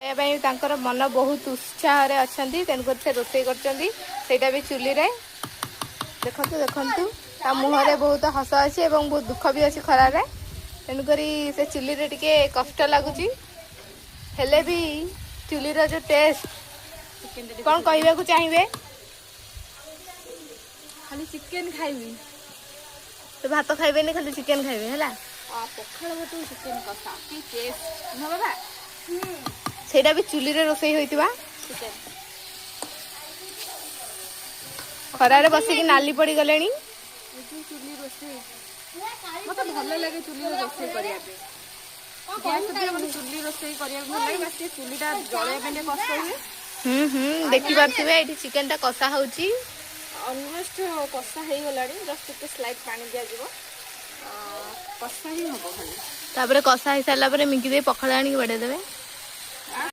ଖାଇବା ପାଇଁ ତାଙ୍କର ମନ ବହୁତ ଉତ୍ସାହରେ ଅଛନ୍ତି, ତେଣୁକରି ସେ ରୋଷେଇ କରୁଛନ୍ତି, ସେଇଟା ବି ଚୁଲିରେ। ଦେଖନ୍ତୁ ଦେଖନ୍ତୁ, ତା ମୁହଁରେ ବହୁତ ହସ ଅଛି ଏବଂ ବହୁତ ଦୁଃଖ ବି ଅଛି ଖରାରେ। ତେଣୁକରି ସେ ଚୁଲିରେ ଟିକେ କଷ୍ଟ ଲାଗୁଛି, ହେଲେ ବି ଚୁଲିର ଯୋଉ ଟେଷ୍ଟ। କ'ଣ କହିବାକୁ ଚାହିଁବେ? ଖାଲି ଚିକେନ ଖାଇବି। ସେ ଭାତ ଖାଇବେନି, ଖାଲି ଚିକେନ ଖାଇବେ, ହେଲା? ପଖାଳ ଭାତ, ଚିକେନ କଷା, କି ଟେଷ୍ଟ ନୁହଁ ବାବା? ସେଇଟା ବି ଚୁଲିରେ ରୋଷେଇ ହୋଇଥିବା। ଚିକେନ। ଖରାରେ ବସିକି ନାଲି ପଡିଗଲେଣି। ଏ ଯୋଉ ଚୁଲି ରୋଷେଇ, ମତେ ଭଲ ଲାଗେ ଚୁଲିରେ ରୋଷେଇ କରିବା ପାଇଁ। ଗ୍ୟାସ୍ ଅପେକ୍ଷା ମତେ ଚୁଲି ରୋଷେଇ କରିବାକୁ ଭଲ ଲାଗେ। ବାସ୍, ଟିକେ ଚୁଲିଟା ଜଳେଇବା ପାଇଁ ଟିକେ କଷ୍ଟ ହୁଏ। ହୁଁ ହୁଁ ଦେଖିପାରୁଥିବେ, ଏଇଠି ଚିକେନଟା କଷା ହଉଛି। ଅଲମୋଷ୍ଟ କଷା ହେଇଗଲାଣି, ଜଷ୍ଟ ଟିକେ ସ୍ଲାଇଟ୍ ପାଣି ଦିଆଯିବ। କଷା ହିଁ ହବ ଖାଲି। ତାପରେ କଷା ହେଇସାରିଲା ପରେ ମିଙ୍କି ଦେଇ ପଖାଳ ଆଣିକି ବାଡେଇ ଦେବେ।